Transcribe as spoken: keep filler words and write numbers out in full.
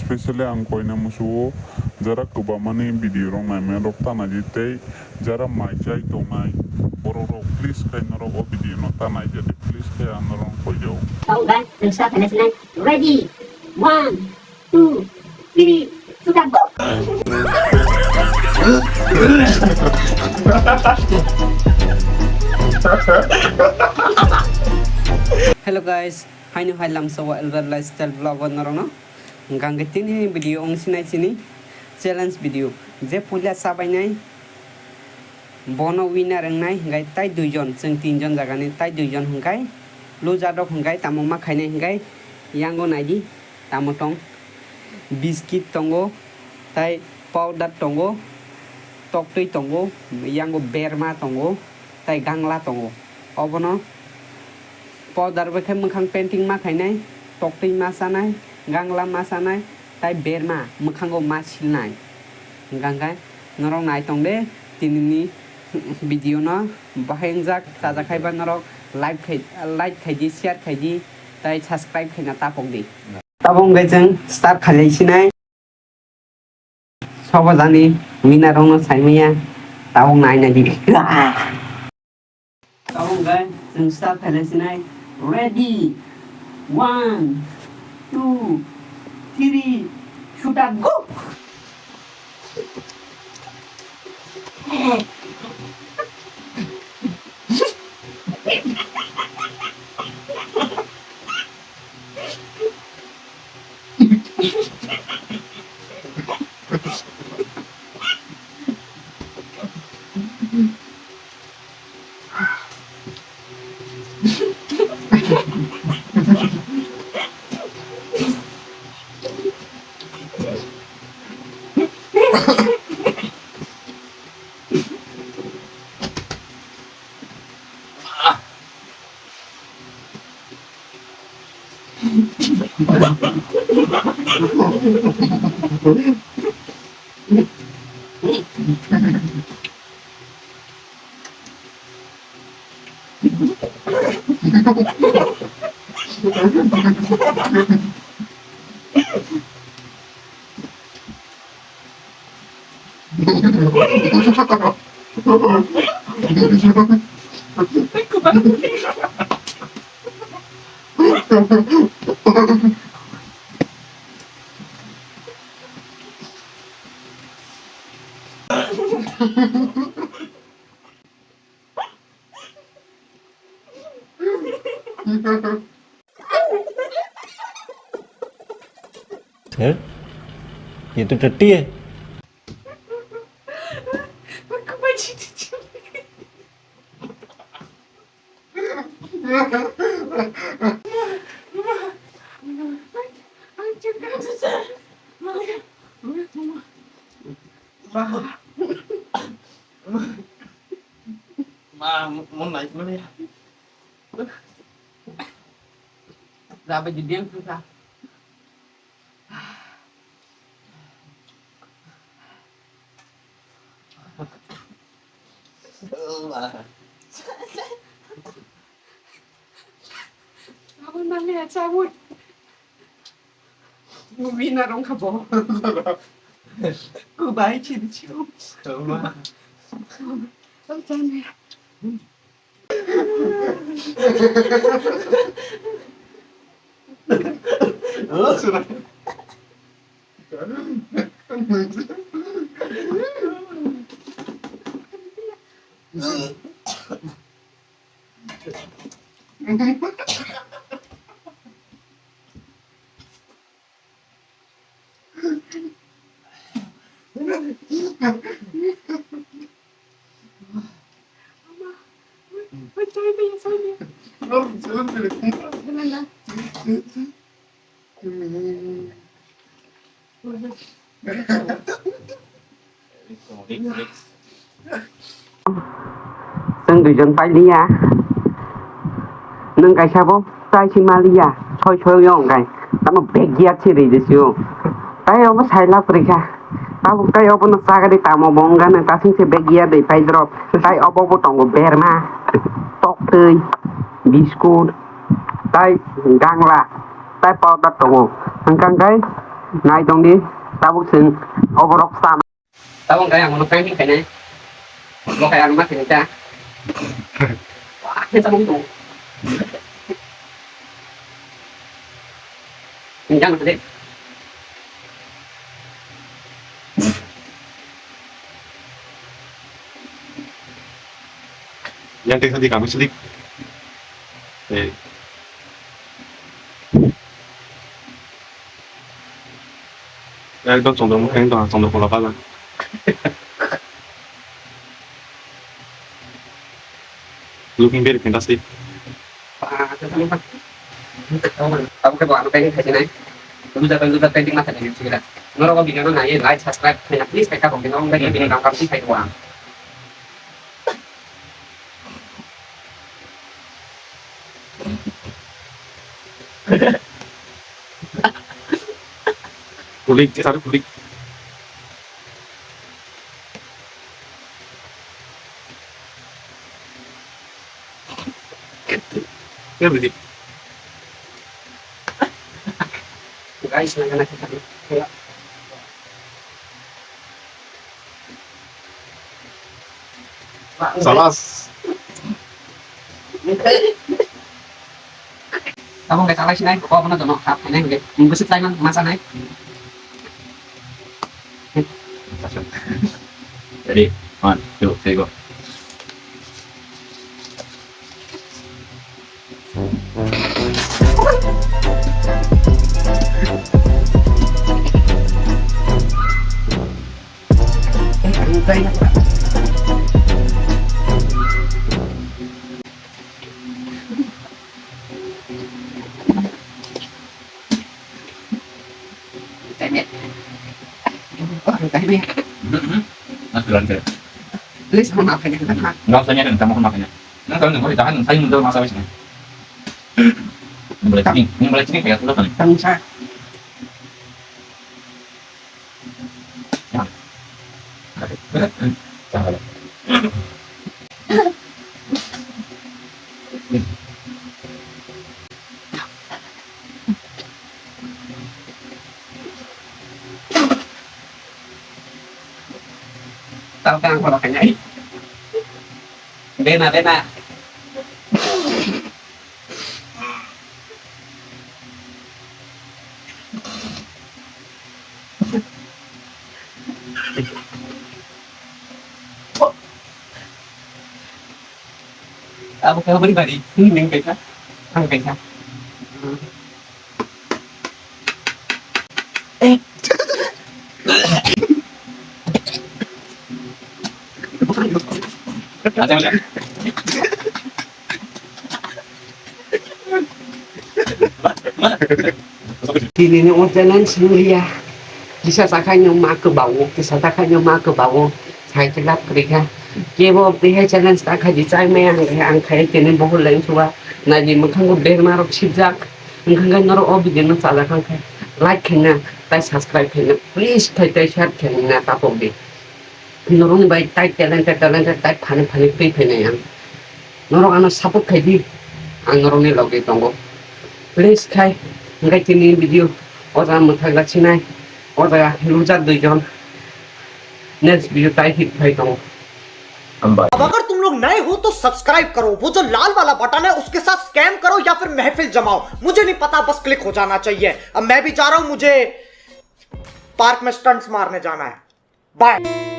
Specially ang koina musugo jara kwbangmani video rok naimani rok ta naidi tei jara mai chai tongnai borok rok please khai norok o video no ta naidi please khai ang norok koijago. Tau guys, chwng start khaina sinai. Ready? One, two, three, shoot and go! Hello guys, haino hai lamsa wa Elber Lifestyle Vlog o norokno hwnkha hwnkhe tini video wng sinai chini challenge video, je puila chabainai bono winner wngnai hwnkhe tai duijon, chwng tinjon jagani tai duijon hwnkhe loser rok hwnkhe tamo ma khainai hwnkhe yango naidi. Tamo tong? Biscuit tongo, tai powder tongo, toktwi tongo, yango berma tongo, tai gangla tongo. Obono powder bai khe mwkhang painting ma khainai, toktwi ma chanai, gangla ma chanai, tai berma mwkhango ma silnai. Hwnkha hwnkhe norok nai tong de tinini video no, bahai wngjak chajak khai ba norok like khai, like khai di, share khai di, tai subscribe khaina tapok di. Tabuk hwnkhe chwng start khailai sinai. Sobo jani winner rokno saimaya, tabuk nai nai di. Tabuk hwnkhe chwng start khailai sinai. Ready? One, two, three, shoot and go! Hah? Itu teti ya? Ma, mo nai mo ya. Rabe di diam tu ka. Abang mali acha abang. Movie na rong kha bo. Ku bai chi di chi. Tama. Tama. Chwng duijon pailiya. Nwng kaisa bo chai si maliya. Soi soi yo wngkha. Tamo bag ya si ri de sio. Tai obo sai lab rikha. Tabuk tai obono chagari tamo bo wngkha nang tasing se bag ya de pai drop. Tai obo bo tongo berma, toktwi, biskut, tai gangla, tai powder tongo. Hwnkha hwnkhe Nai tongdi, tabuk chwng oborok sa. Tabuk kaya ang painting khainai. Bo kaya ang ma khainai ta. Wah, khe tabuk tu. Yang tadi. Yang tadi kami sedik. Eh. Ekdom chondro mokhe wng tong, chondro kola bala. Looking very fantastic. Abo khe bo ano painting khaisi nai. Loser bai loser painting ma khaisi nai. Norok o video no nai like subscribe khaina please khaika bo khe norok bai video kam kam si khai wa. Kulik, satu kulik. Ya, beli. Guys, nang nang kita. Salas. Tabuk khe chalai sinai, kok bono jono kap khainai hwnkhe, bwswk chalai man ma chanai. Ready? One, two, three, go. Mas kurang ke. Please, mau maafin ya, Kak. Nggak usah nyari, minta mohon maafin ya. Nang tahu nang mau ditahan, saya minta maaf sama sini. Ini boleh cini, ini boleh cini kayak udah kan. Bangsa. Tao kang pala kanyai. Bena, bena. Abo khe bari bari, nini kaisa, ang kaisa. Tini ni o challenge nulia. Kisa sakai no ma kwbawo, kisa sakai no ma kwbawo. Sai khe lab kwrwi kha. Kebo tei hai challenge ta khaidi chai maya ang khe ang khai tini bohol lai suwa. Naidi mwkhango berma rok sibjak. Wngkha khe norok o video no chajak kha khe like khaina, tai subscribe khaina, please khai tai share khaina tapok di. Norokni bai tai talented, talented, tai phani, phani twi phainai ang. Norok ano support khai di, ang norokni loge tongo. Please khai, hwnkhe tini video o jaga mwthagla sinai, o jaga loser dui jon. Next video tai hit phai tongo. Hambai. अब अगर तुम लोग नए हो तो सब्सक्राइब करो, वो जो लाल वाला बटन है उसके साथ स्कैम करो या फिर महफिल जमाओ, मुझे नहीं पता, बस क्लिक हो जाना चाहिए। अब मैं भी जा रहा हूँ, मुझे पार्क में स्टंट्स मारने जाना है। बाय।